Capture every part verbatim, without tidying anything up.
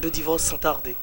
le divorce sans tarder.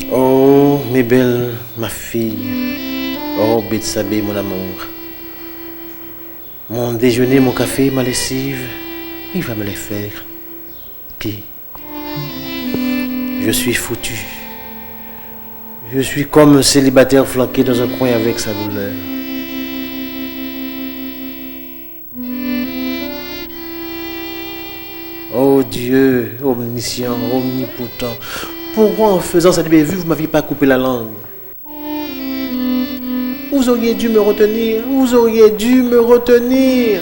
Oh, mes belles, ma fille. Oh, Bethsabée, mon amour. Mon déjeuner, mon café, ma lessive, il va me les faire. Qui? Je suis foutu. Je suis comme un célibataire flanqué dans un coin avec sa douleur. Oh Dieu, omniscient, omnipotent, pourquoi en faisant cette bévue, vous m'aviez pas coupé la langue? Vous auriez dû me retenir, vous auriez dû me retenir.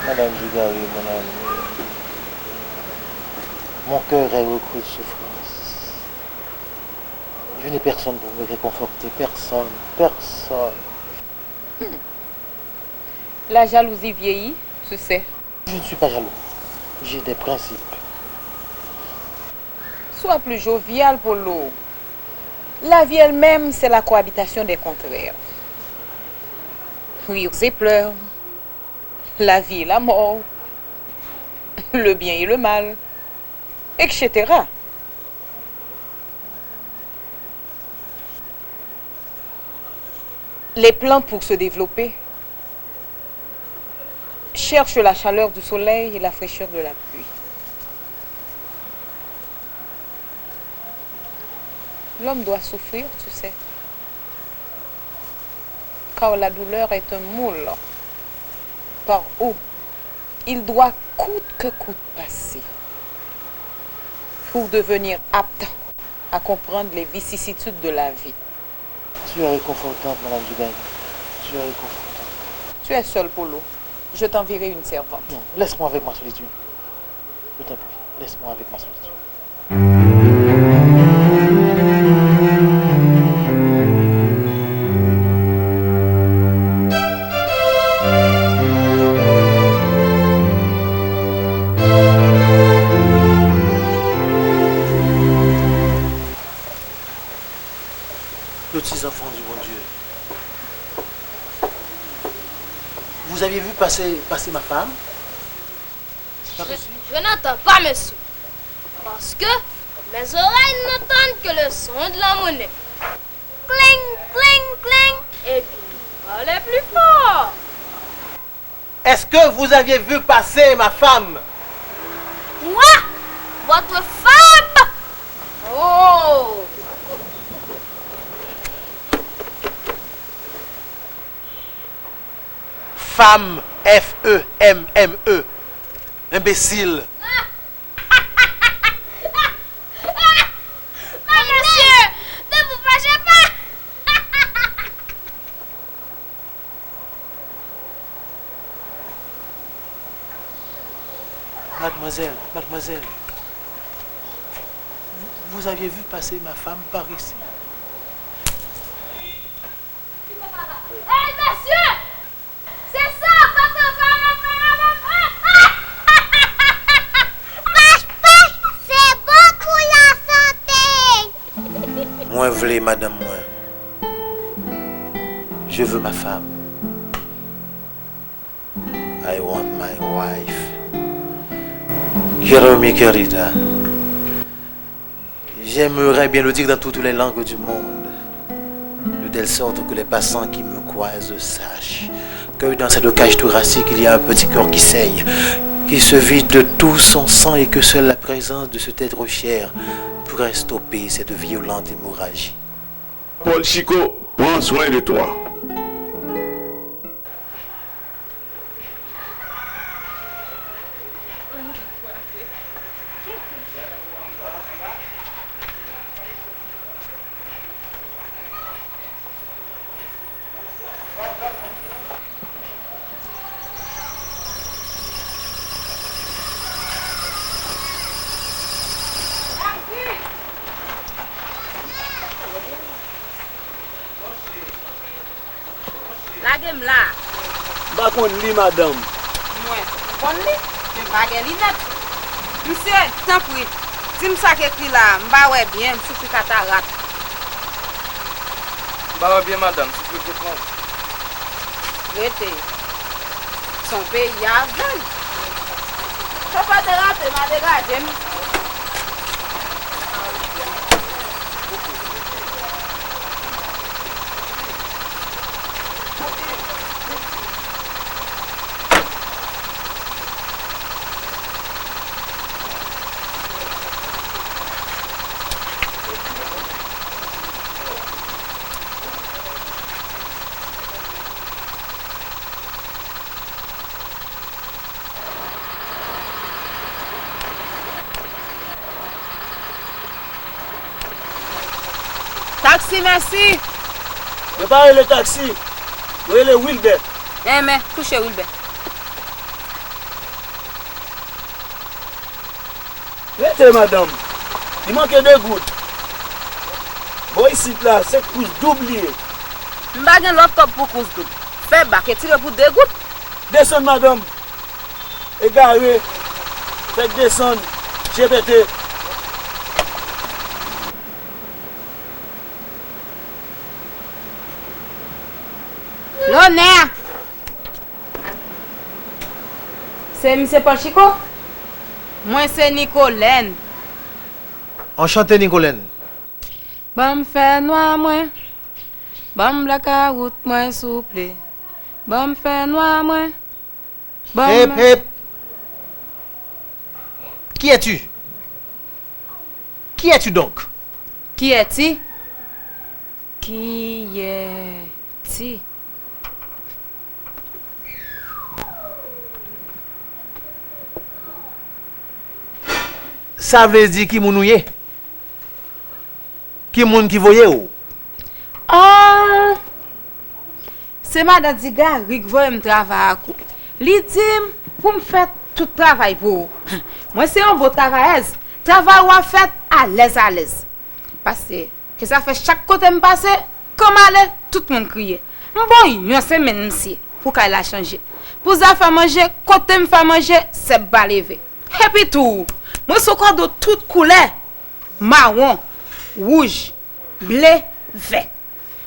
Madame Dugarry, mon amour, mon cœur est recouvert de souffrance. Je n'ai personne pour me réconforter, personne, personne. La jalousie vieillit, tu sais. Je ne suis pas jaloux. J'ai des principes. Sois plus jovial, Polo. La vie elle-même, c'est la cohabitation des contraires. Rires et pleurs. La vie et la mort. Le bien et le mal. Et cetera. Les plantes, pour se développer, cherchent la chaleur du soleil et la fraîcheur de la pluie. L'homme doit souffrir, tu sais, car la douleur est un moule par où il doit coûte que coûte passer pour devenir apte à comprendre les vicissitudes de la vie. Tu es réconfortante, Madame Dugarry. Tu es réconfortante. Tu es seul, Polo. Je t'enverrai une servante. Non, laisse-moi avec ma solitude. Je t'en prie, laisse-moi avec ma solitude. Petits enfants du bon Dieu, vous aviez vu passer, passer ma femme? C'est pas possible. Je n'entends pas, monsieur. Parce que mes oreilles n'entendent que le son de la monnaie. Cling, cling, cling. Eh bien, parlez plus fort. Est-ce que vous aviez vu passer ma femme? Moi? Votre femme? Oh! Femme, F E M M E. Enbesil. Men mesye, tanpri fache pa. Mademoiselle, mademoiselle, vous aviez vu passer ma femme par ici. Hey, mesye! Se sa, papa, papa, papa, papa. Mwen vle madanm mwen. Je veux ma femme. I want my wife. Quiero mi querida. J'aimerais bien le dire dans toutes les langues du monde, de telle sorte que les passants qui me croisent sachent que dans cette cage thoracique, il y a un petit cœur qui saigne, qui se vide de tout son sang et que seule la présence de cet être cher pourrait stopper cette violente hémorragie. Paul Chico, prends soin de toi. Lage m la. M pa konn li, madanm. Mwen, m konn li, men m pa gen linèt. Misye, tanpri, di m sa k ekri la a, m pa wè byen, m soufri katarat. M pa wè byen, madanm, soufri gwo pran. Rete. Se yon peyi avèg. Chofè derape m, al degaje m. Taksi, mèsi! Mwen pa rele taksi. Mwen rele Wilbè. Enben, touche Wilbè. Rete, madanm. Li manke de goud. Bò isit la, se kous doub li ye. M pa gen lòt kòb pou kous doub. Fè bak, etire pou de goud. Desann, madanm. Egare. Fèk desann. Je pete. Lonè! Se misye Paul Chico? Mwen se Nicolène. Anchante, Nicolène. Ban m fènwa mwen. Ban m blakawout mwen, souple. Ban m fènwa mwen. Ban m Hep, hep. Qui es-tu? Qui es-tu donc? Qui es-tu? Qui es-tu? Sa vle di ki moun ou ye? Ki moun ki voye w? Ah! Se madan Digari k voye m travay ak ou. Li di m pou m fè tout travay pou ou. Mwen se yon bon travayèz. Travay ou ap fèt alèz alèz. Paske E sa fè chak kote m pase, kan m ale, tout moun kriye. M bon yon semèn misye, pou kay la chanje. Pou zafè manje, kote m fè manje, sèb pa leve. Epi tou, mwen sou kòd ou tout koulè, mawon, wouj, ble, vè.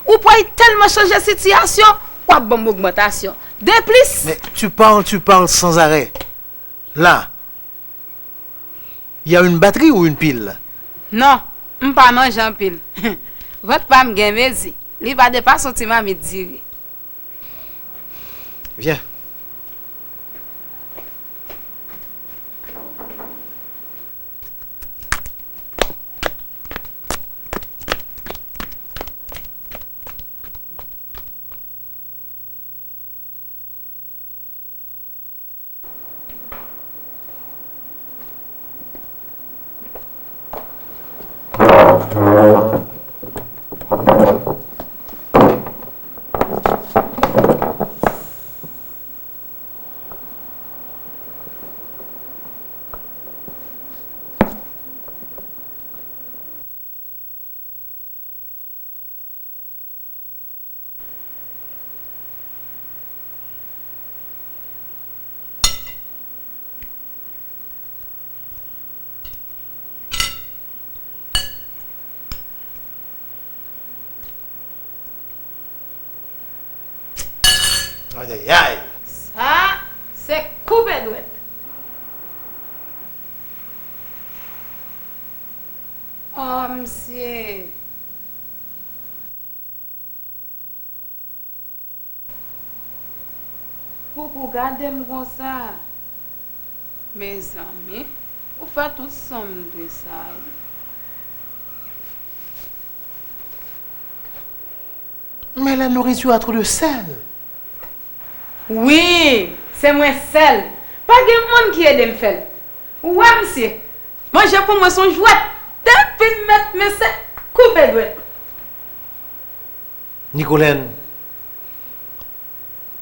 Ou pral tèlman chanje sitiyasyon, w ap ban m ogmantasyon. De plis, Mais tu parles, tu parles sans arrêt. Là, il y a une batterie ou une pile? Non, m pa manje anpil. Vant pa m gen mezi. Li pa depase yon ti mamit diri. Viens. Ayayay! Sa, se koupe dwèt. Oh, misye. Pouki w gade m konsa? Mezanmi, ou fè tout san m dwe sa, wi. Mais la nourriture a trop de sel. Wi, se mwen sèl. Pa gen moun ki ede m fè l. Ou wè, misye, manje pou mwen se yon jwèt. Depi m met men, se koupe dwèt. Nicolène,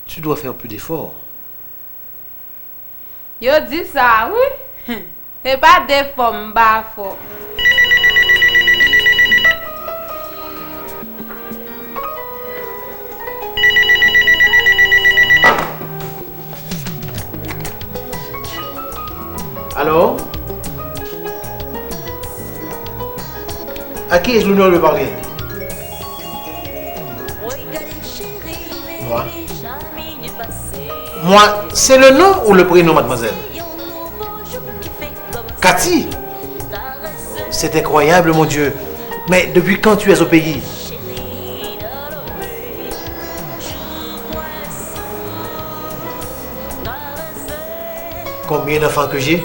tu dois faire plus d'efforts. Yo di sa, wi. E pa de fò m pa fò. Alors, à qui ai-je l'honneur de parler? Moi. Moi, c'est le nom ou le prénom, mademoiselle? Cathy? C'est incroyable, mon Dieu. Mais depuis quand tu es au pays? Combien d'enfants que j'ai?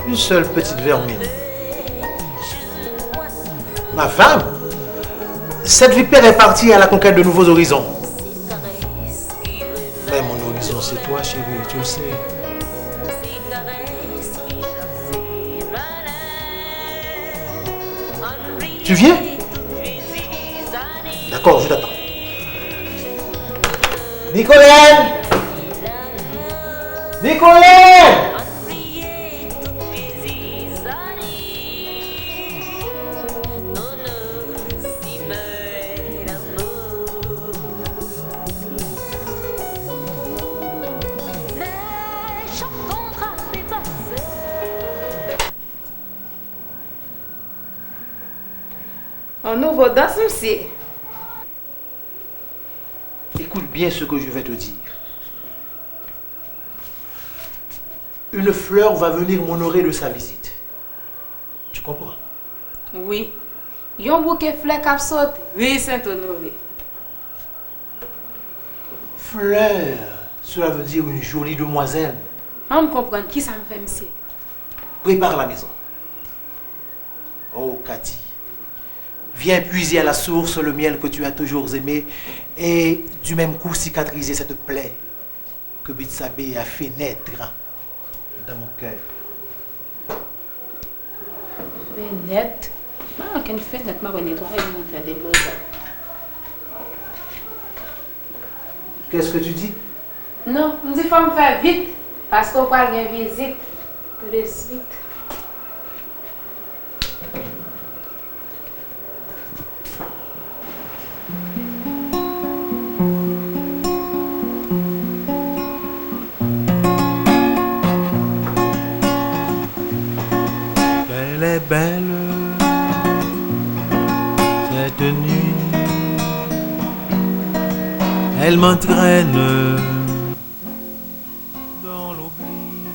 Une seule petite vermine. Ma femme, cette vipère est partie à la conquête de nouveaux horizons. Mais mon horizon, c'est toi, chérie, tu le sais. Tu viens? D'accord, je t'attends. Nicolène! Nicolène! Yon nouvo dans, misye. Écoute bien ce que je vais te dire. Une fleur va venir m'honorer de sa visite. Tu comprends? Wi. Yon bouke flè k ap sot, wi, Sent Onore. Fleur, cela veut dire une jolie demoiselle. An m konprann kisa m fè, misye. Prépare la maison. Oh, Cathy, viens puiser à la source le miel que tu as toujours aimé et du même coup cicatriser cette plaie que Betsabée a fait naître dans mon cœur. Fenèt? Pa gen okenn fenèt, m ap netwaye, m ap fè deblozay. Qu'est-ce que tu dis? Non, m di fò m fè vit, paske w pral gen vizit. Tout de suite. Qu'elle est belle, cette nuit. Elle m'entraîne dans l'oubli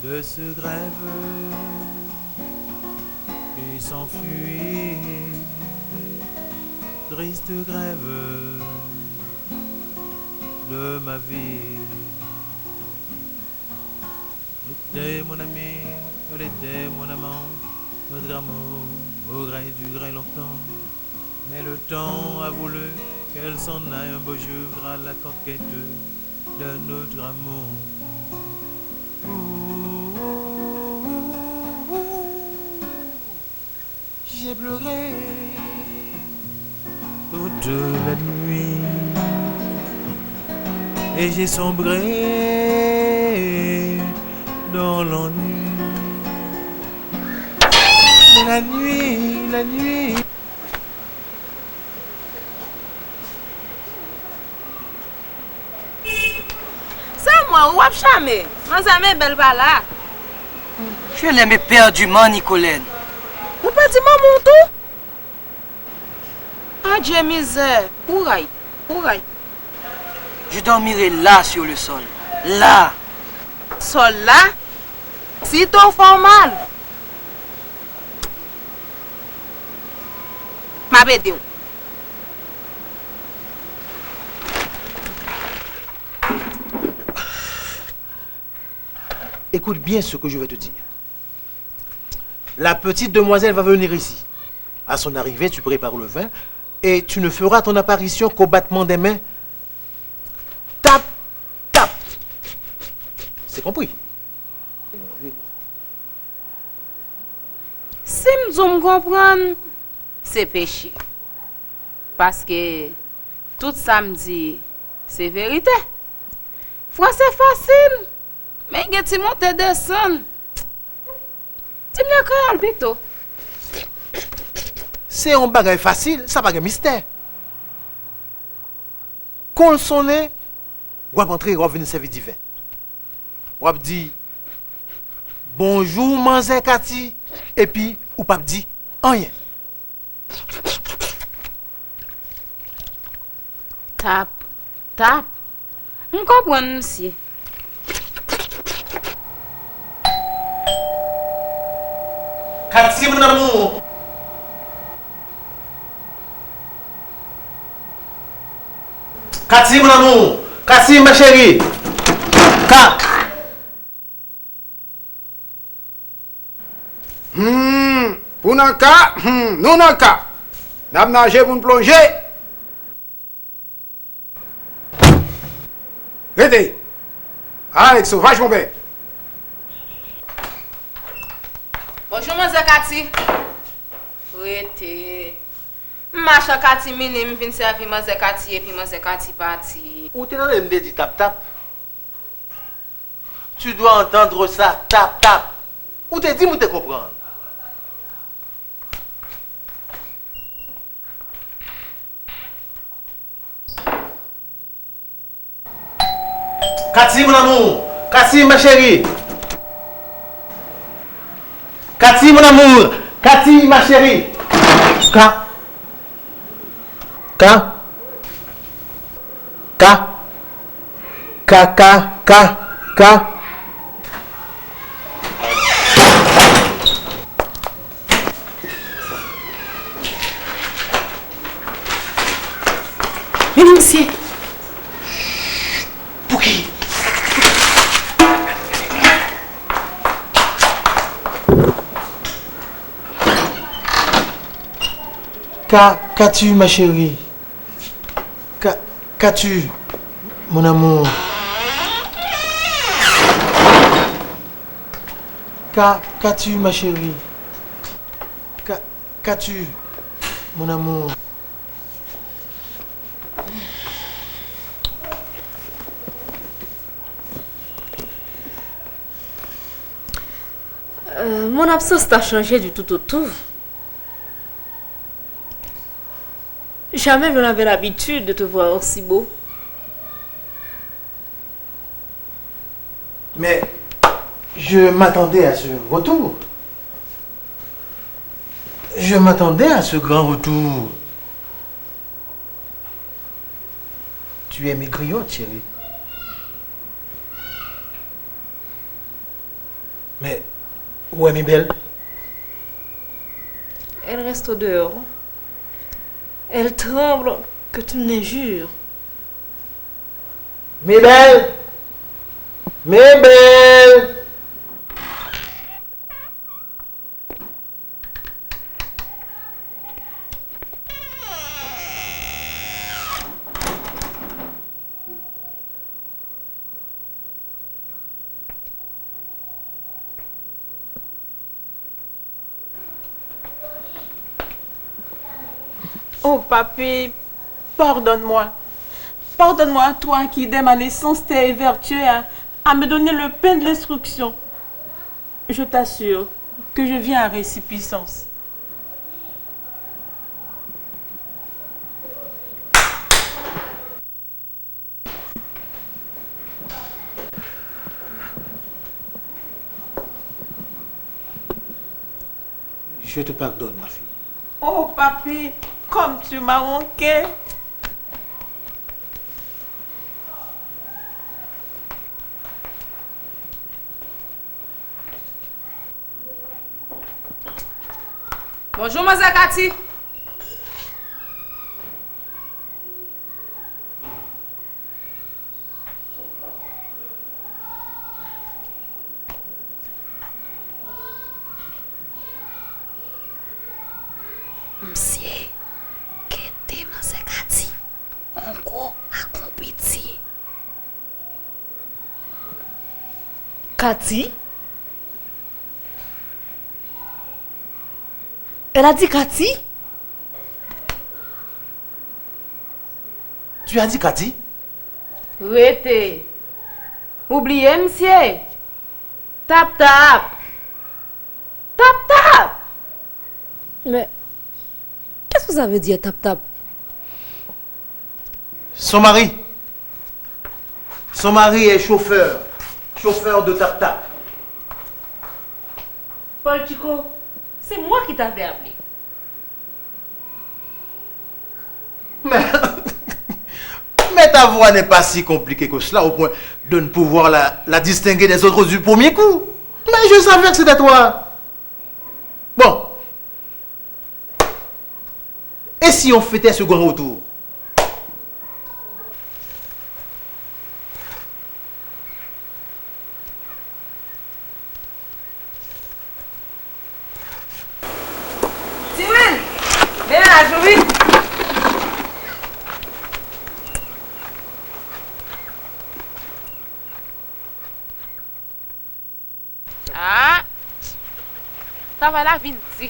de ce rêve qui s'enfuit, triste rêve de ma vie. Elle était mon amie, elle était mon amant, notre amour aurait duré longtemps. Mais le temps a voulu qu'elle s'en aille un beau jour à la conquête d'un autre amour. Ouh, ouh, ouh, ouh. J'ai pleuré toute la nuit et j'ai sombré dans l'ennui. Mais la nuit, la nuit. Sa mwen, ou ap chame. Manzè men bèl pa la. Je l'aime éperdument, Nicolène. Ou pèdi manman w tou? Adje mizè! Kouray! Kouray! Je dormirai là sur le sol. Là! Sòl la? Si tou fè w mal, m ap ede w. Écoute bien ce que je vais te dire. La petite demoiselle va venir ici. À son arrivée, tu prépares le vin et tu ne feras ton apparition qu'au battement des mains. Tap, tap. C'est compris. Si m di w m konprann, se peche. Paske tout sa m di, se verite. Franse fasil, men gen ti monte desann. Di m nan kreyòl pito. Se yon bagay fasil, sa pa gen mistè. Kon l sonnen, w ap antre, w ap vin sèvi diven. W ap di, bonjou, manzè Kati, epi ou p ap di anyen. Tap, tap. M konprann, msye. Kati, mon amour. Kati, mon amour. Kati, ma chérie. Ka. Hmm, pou nan ka, hmm, nou nan ka. N ap naje pou n plonje. Rete. Alèk sovaj, monpè. Bonjou, manzè Kati. Rete. M mache an katimini, m vin sèvi manzè Kati, epi manzè Kati pati. Ou te tande m te di tap tap? Tu dois entendre ça, tap tap. Ou te di m ou te konprann. Cathy, mon amour. Cathy, ma chérie. Cathy, mon amour. Cathy, ma chérie. Ka. Ka. Ka. Ka, ka, ka, ka. Men misye! Pouki? Ka, qu'as-tu, ma chérie? Ka, qu'as-tu, mon amour? Ka, qu'as-tu, ma chérie? Ka, qu'as-tu, mon amour? Euh, mon absence t'a changé du tout au tout. Jamais je n'avais l'habitude de te voir aussi beau. Mais je m'attendais à ce retour. Je m'attendais à ce grand retour. Tu es maigriot, chérie. Men, ou wè Mibèl? Elle reste au dehors. Elle tremble que tu ne l'injures. Mibèl! Mibèl! Oh, papi, pardonne-moi. Pardonne-moi, toi qui, dès ma naissance, t'es évertué à, à me donner le pain de l'instruction. Je t'assure que je viens à récipiscence. Je te pardonne, ma fille. Oh, papi, Comme tu m'as manqué. Bonjou, manzè Katy. Misye kite manzè Katy, on gwo ak on piti. Katy? Elle a dit Katy? Tu as dit Katy? Rete. Ou bliye misye? Tap tap. Tap tap. Mais qu'est-ce que ça veut dire, tap tap? Son mari. Son mari est chauffeur. Chauffeur de tap tap. Paul Chico, c'est moi qui t'avais appelé. Mais, mais ta voix n'est pas si compliquée que cela au point de ne pouvoir la, la distinguer des autres du premier coup. Mais je savais que c'était toi. Bon. Et si on fêtait ce grand retour? Ti Wil, vin la, Jou Wil. Ah! Travay la vin di.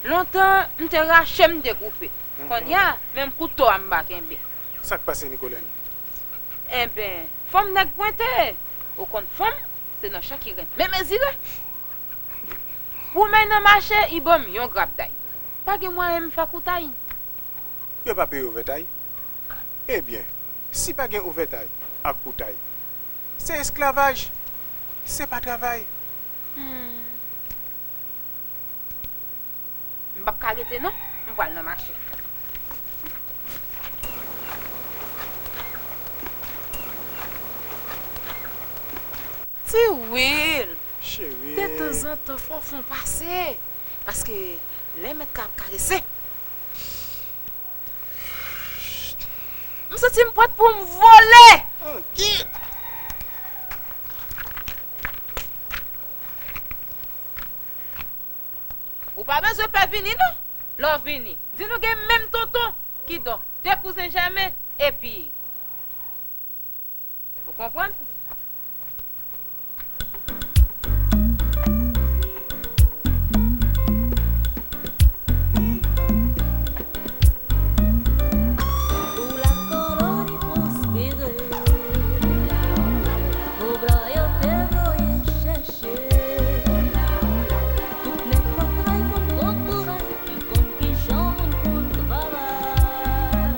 Lontan, m te rache, m te koupe. Kounye a, menm kouto a m pa kenbe. Sa k pase, Nicolène? Enben, fanm nèg pwente. Ou konn fanm, se nan chan ki renmen mezire. Pou men nan mache, i ban m yon grap day. Pa gen mwayen m fè koutay. Yo pa peye ovètay? Ebyen, si pa gen ovètay ak koutay, se esklavaj, se pa travay. Hmm. M p ap ka rete non, m pral nan mache. Ti Wil, cheri, detanzantan fò w fè yon pase, paske lè mèt ka ap karese, m santi m prèt pou m vole. Ankyèt! Ou pa bezwen pè vini non. Lè w vini, di nou gen menm tonton, kidonk de kouzen jèmen, epi, ou konprann? Pou lakoloni pwospere, mo blan yo te voye chèche. Tout nèg pòtray fanm kokoray ki konn kijan moun konn travay.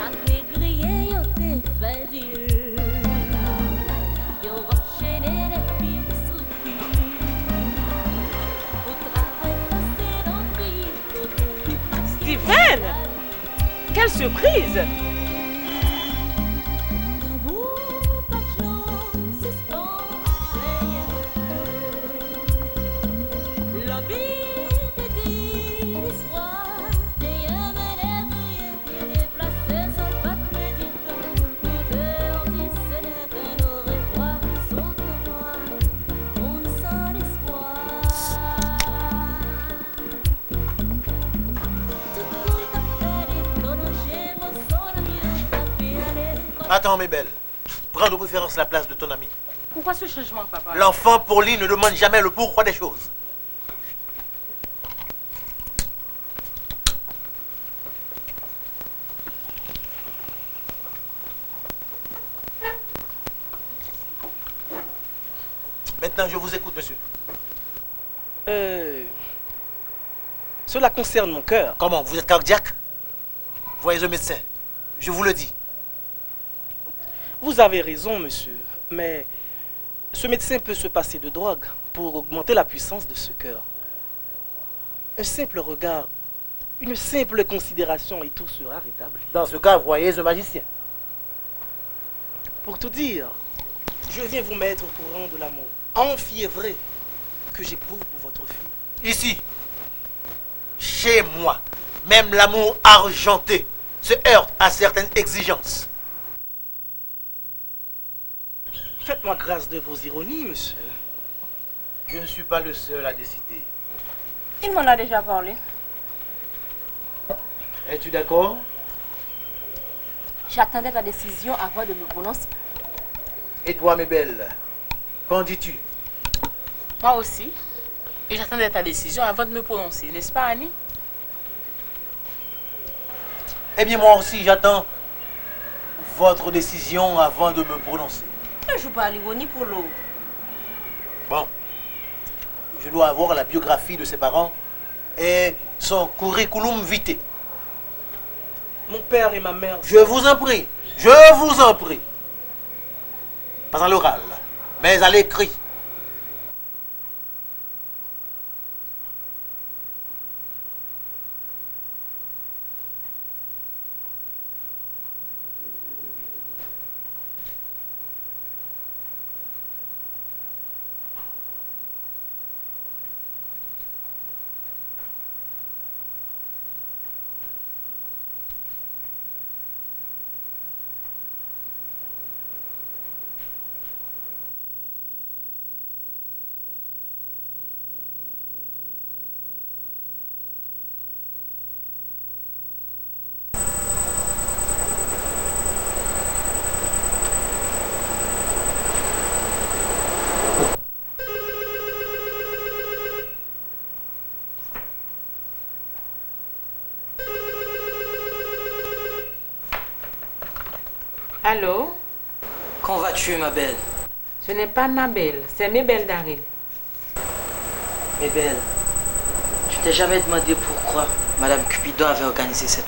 Ak negriye yo te fè di, yo anchene nèg pi sou pi. Pou travay fòse nan peyi kote. Steven! Quelle surprise! Attends, mes belles. Prends de préférence la place de ton ami. Pourquoi ce changement, papa? L'enfant, pour lui, ne demande jamais le pourquoi des choses. Maintenant, je vous écoute, monsieur. Euh, cela concerne mon cœur. Comment, vous êtes cardiaque? Voyez un médecin. Je vous le dis. Vous avez raison, monsieur, mais ce médecin peut se passer de drogue pour augmenter la puissance de ce cœur. Un simple regard, une simple considération et tout sera rétabli. Dans ce cas, voyez un magicien. Pour tout dire, je viens vous mettre au courant de l'amour enfiévré que j'éprouve pour votre fille. Ici, chez moi, même l'amour argenté se heurte à certaines exigences. Faites-moi grâce de vos ironies, monsieur. Je ne suis pas le seul à décider. Il m'en a déjà parlé. Es-tu d'accord? J'attendais ta décision avant de me prononcer. Et toi, Mebelle, qu'en dis-tu? Moi aussi. Et j'attendais ta décision avant de me prononcer, n'est-ce pas, Annie? Eh bien, moi aussi, j'attends votre décision avant de me prononcer. Toujou pa lironi pou lo. Bon, je dois avoir la biographie de ses parents et son curriculum vitae. Mon père et ma mère. Je vous en prie, je vous en prie. Pas à l'oral, mais à l'écrit. Allô? Comment vas-tu, ma belle? Ce n'est pas ma belle, c'est Mebelle Daryl. Mebelle, tu t'es jamais demandé pourquoi Madame Cupidon avait organisé cette